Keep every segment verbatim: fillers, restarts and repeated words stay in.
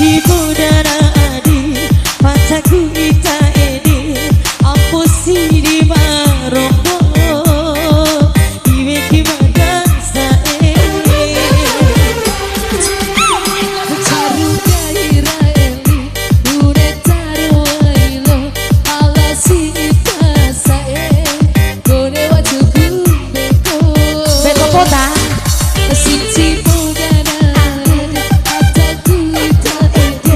Ibu dana adi, pacaku ita ede, ampo sidi ma rombo, iwe ki madan sa'e. Caru gaira eli, bune caru ailo, ala si ita sa'e, kone wacuku beko. Beko poda. Sisi mudana, ataku ita ede.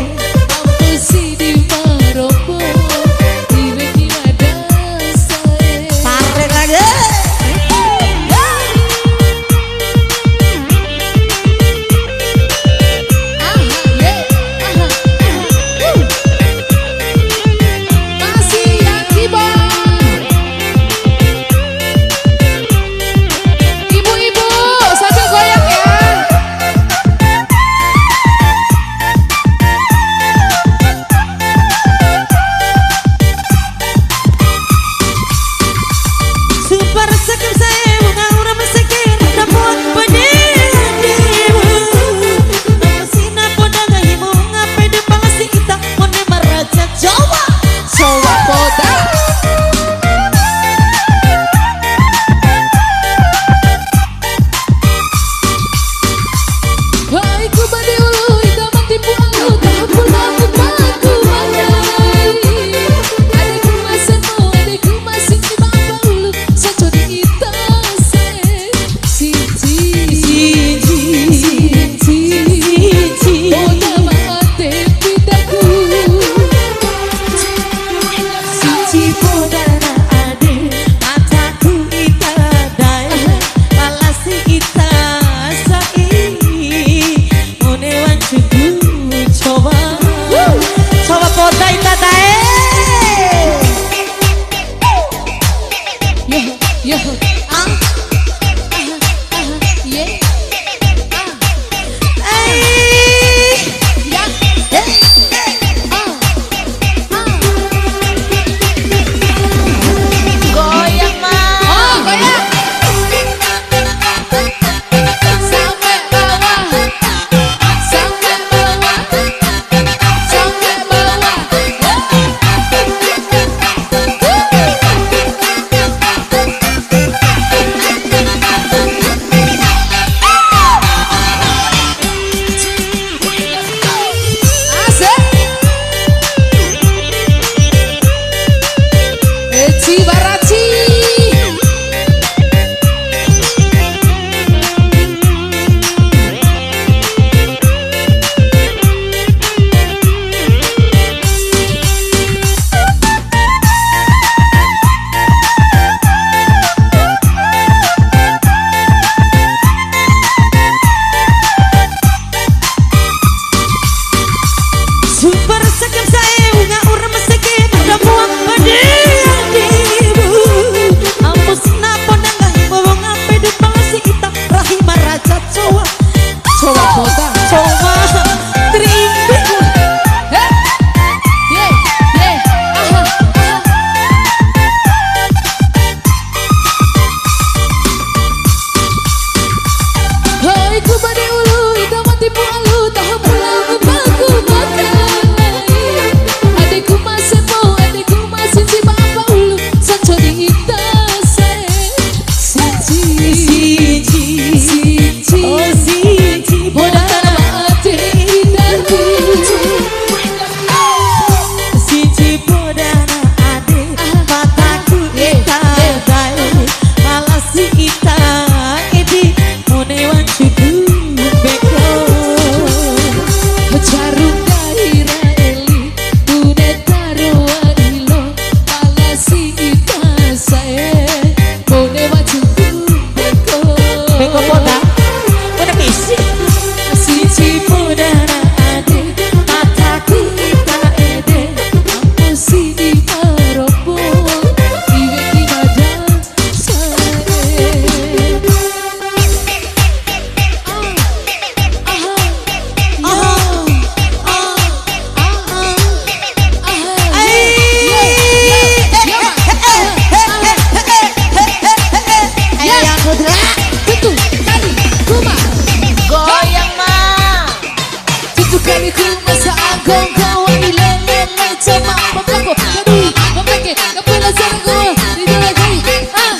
Kali ku masa agung kau wali lele le cuma pembako. Jadi, pembeke, kepala sargo, di dalam kai. Ah, ah.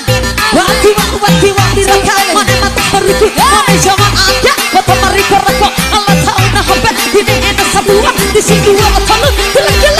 Wati, wati, wati, wati, raka, mana mata periku, mana jangan ada, kota mari perako, Allah tahu nah apa, ini enak semua, di sini dua, kota lu, gila, gila.